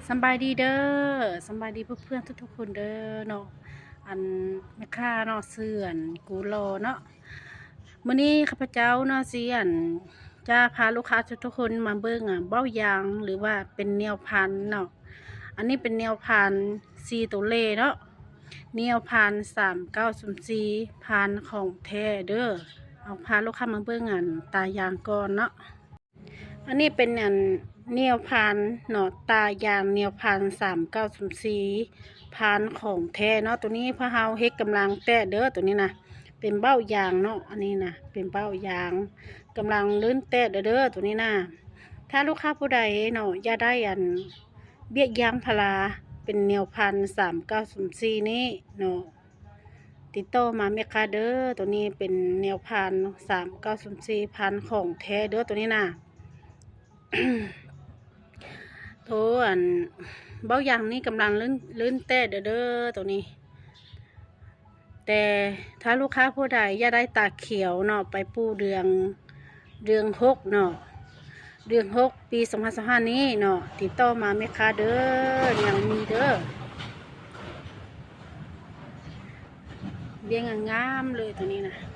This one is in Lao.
ສຳບາຍດີເດີ ສຳບາຍດີເພື່ອນໆທຸກໆຄົນເດີເນາະ. ອັນ ແມ່ຄ້າເນາະ ຊື່ອັນ ກູຫຼໍ່ເນາະ. ມື້ນີ້ຂ້າພະເຈົ້າເນາະ ຊິອັນ ຈະພາລູກຄ້າທຸກໆຄົນມາເບິ່ງ ອາ ເບົ້າຢາງ ຫຼືວ່າເປັນແນວພັນເນາະ. ອັນນີ້ເປັນແນວພັນສີ່ໂຕເລເນາະ, ແນວພັນສາມເກົ້າສູນສີ່ ພັນຂອງແທ້ເດີ. ເອົາ ພາລູກຄ້າມາເບິ່ງອັນຕາຢາງກ່ອນເນາະ. ອັນນີ້ເປັນອັນແນວພັນເນາະ, ຕາຢາງແນວພັນສາມເກົ້າສູນສີ່ ພັນຂອງແທ້ເນາະ. ໂຕນີ້ພວກເຮົາເຮັດກຳລັງແຕກເດີ ໂຕນີ້ນະ ເປັນເບົ້າຢາງເນາະ. ອັນນີ້ນະ ເປັນເບົ້າຢາງ ກຳລັງເລີ່ມແຕກເດີ ໂຕນີ້ນະ. ຖ້າລູກຄ້າຜູ້ໃດເນາະ ຢາກໄດ້ອັນ ວຽກຢາງພາລາ ເປັນແນວພັນສາມເກົ້າສູນສີ່ນີ້ເນາະ ຕິດຕໍ່ມາແມ່ຄ້າເດີ. ໂຕນີ້ເປັນແນວພັນສາມເກົ້າສູນສີ່ ພັນຂອງແທ້ເດີ ໂຕນີ້ນະ. ໂຕ ອັນ ເບົ້າຢາງນີ້ກຳລັງເລີ່ມ ເລີ່ມແຕກເດີ ໂຕນີ້. ແຕ່ຖ້າລູກຄ້າຜູ້ໃດຢາກໄດ້ຕາຂຽວເນາະ ໄປປູເດືອນ ເດືອນຫົກເນາະ ເດືອນຫົກ ປີສອງພັນຊາວຫ້ານີ້ເນາະ ຕິດຕໍ່ມາແມ່ຄ້າເດີ ຍັງມີເດີ. ວຽກງາມໆເລີຍໂຕນີ້ນະ.